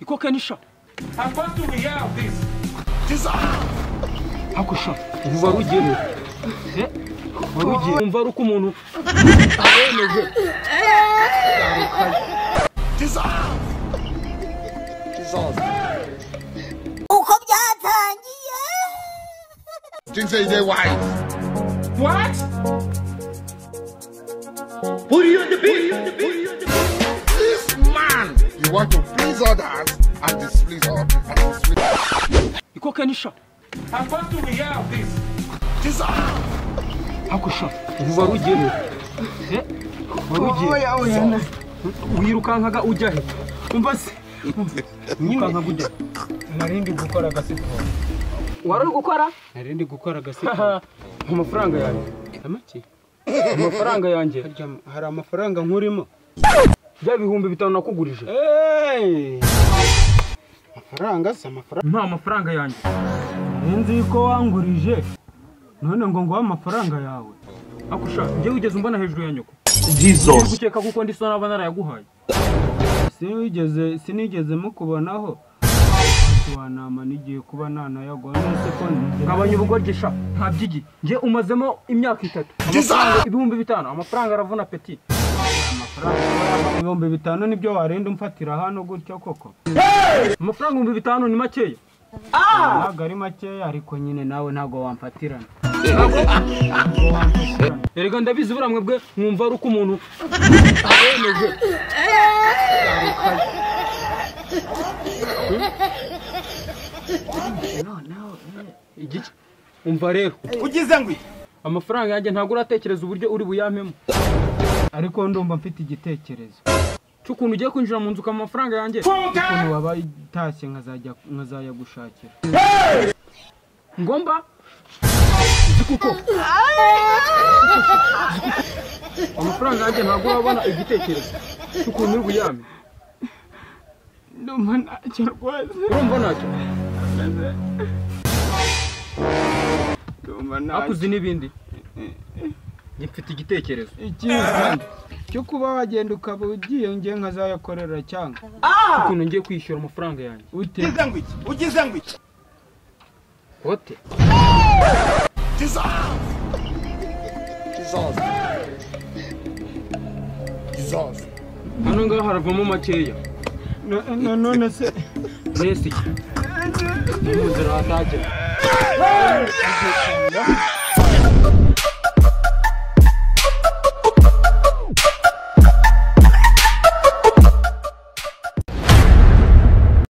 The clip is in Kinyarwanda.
Ikoke nisha. I'm going to hear of this. Jesus. Akusha ubu warugere. Warugere umva ari uko umuntu aremeje. Jesus. Jesus. Uko byatangiye. Things say they white. What? Put you on the beat. This man, you want to please others and displease others and displease. Ikoke nisha. I'm going to hear of this. Jesus. Akusha ubu warugere. Warugere. Wirukankaga ujya he? Umva se. Wirukankaga ujya. Narindi gukora agasiporo. Wari gukora? Narindi gukora agasiporo. Amafaranga yanjye. Amaki? Amafaranga yanjye. Hari amafaranga nkurimo. Bya 5000 nakugurije. Eh! Amafaranga se amafaranga. Nta amafaranga yanjye. Nzi ko wangurije. None ngo nguha amafaranga yawe. Akusha, ngiye ugeze umbona hejuru ya nyoko. Jesus. Gukeka kuko ndi so naba narayaguhaye. Sinigeze sinigeze mukubonaho. Wanama nigiye kuba nanayaguha nese ko ngabanya ubugoryi sha nta byigi. Ngiye umazemo imyaka 3. Amafaranga 5000 amafaranga aravuna petit. Amafaranga 5000 nibyo warenda umfatira hano gutyo koko. Amafaranga 5000 ni makeya. Ntabwo ari makeya ariko nyine nawe ntabwo wamfatirana. Erega ndabizi buriya mwebwe mwumva ari uko umuntu aremeje. Igiki? Umva rero. Ugize ngwi. Amafaranga yanjye ntabwo uratekereza uburyo uri buyampemo. Ariko ndumva mfite igitekerezo cy'ukuntu ugiye kwinjira mu nzu ukama amafaranga yanjye. Ukuntu wabaye utashye nkazajya nkazayagushakira. Ngomba kuko amafaranga yanjye ntabwo urabona igitekerezo cy'ukuntu uri buyame. Ndumva ntacyo rwose. Urumva ntacyo? Ndumva ntacyo. Akuzi n'ibindi. Mfite igitekerezo. Ikindi cyo kuba wagenda ukaba ugiye ngiye nkazayakorera cyangwa ukuntu ngiye kwishyura amafaranga yanjye. Ute? Ugize ngwiki? Ugize ngwiki? Ote. Jesus. Jesus. Jesus. Hano ngaha haravamo makeya. None se Nese iki? Mu nzira hatajya.